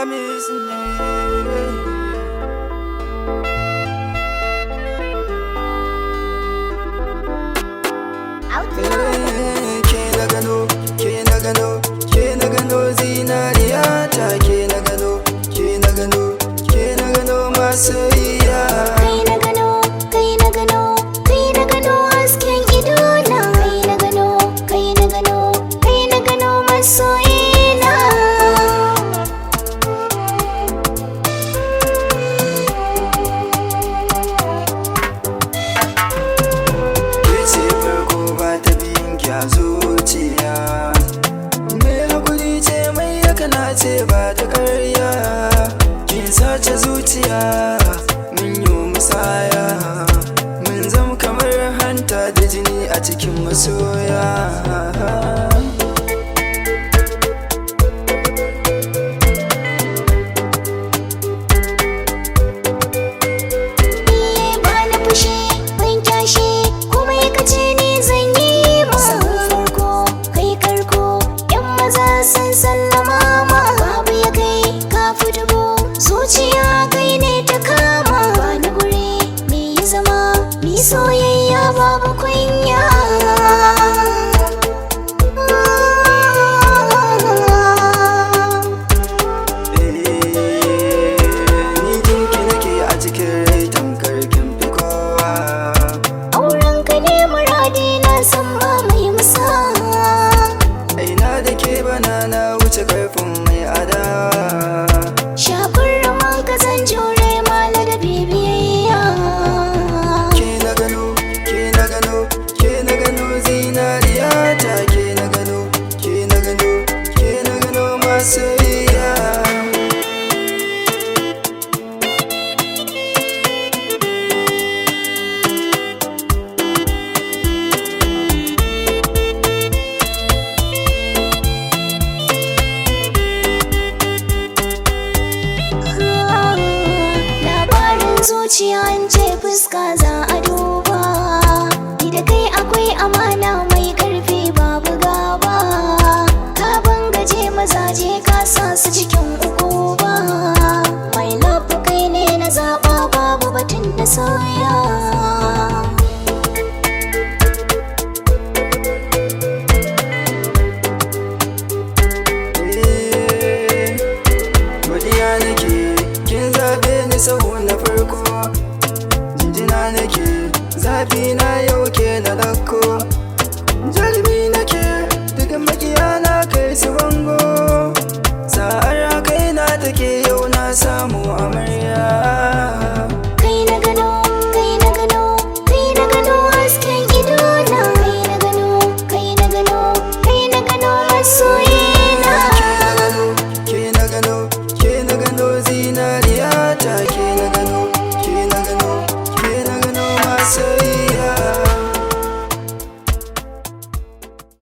Hamis ne. Ke na gano, ke na gano, ke na gano zinariya ta, ke na gano, ke na gano, ke na gano masoyiya. Kai na gano, kai na gano, kai na gano hasken idona. Kai na gano, kai na gano, kai na gano masoyina. Ke ce farko ba ta biyun ki a zuciya. Mai hakuri ce, mai yakana ce, ba ta karya. Kin sace zuciya, mun yi musaya. Mun zam kamar hanta da jini a cikin masoya. Iye ba na fushi, ban kyashi, komai ka ce ni zan yi ma. Sahun farko, kai karko, yan maza sun sallama ma. Babu ya kai, ka fi dubu, zuciya kai ne ta kama. Ba ni guri, me yi zama, mi soyayya babu kunya. Ni jinki nake a cikin rai, tamkar kin fi kowa. Auren ka ne muradi na, san ba mai musa. Aina da ke bana na wuce karfin mai adawa. Shafin raman ka zan jure mala da bibiyayya. Ke na gano, ke na gano, ke na gano zinariya ta, ke na gano, ke na gano, ke na gano masoyiya. Labarin zuciya an ce fuska za a duba. Ni da kai akwai amana mai karfi, babu gaba. Ka bangaje mazaje, ka sa su cikin ukuba. Mai love, kai ne na zaba, babu batun da sauya. Eh, godiya nake kin zaɓe ni sau na farko. Jinjina nake, zafi na yau ke na ɗauko.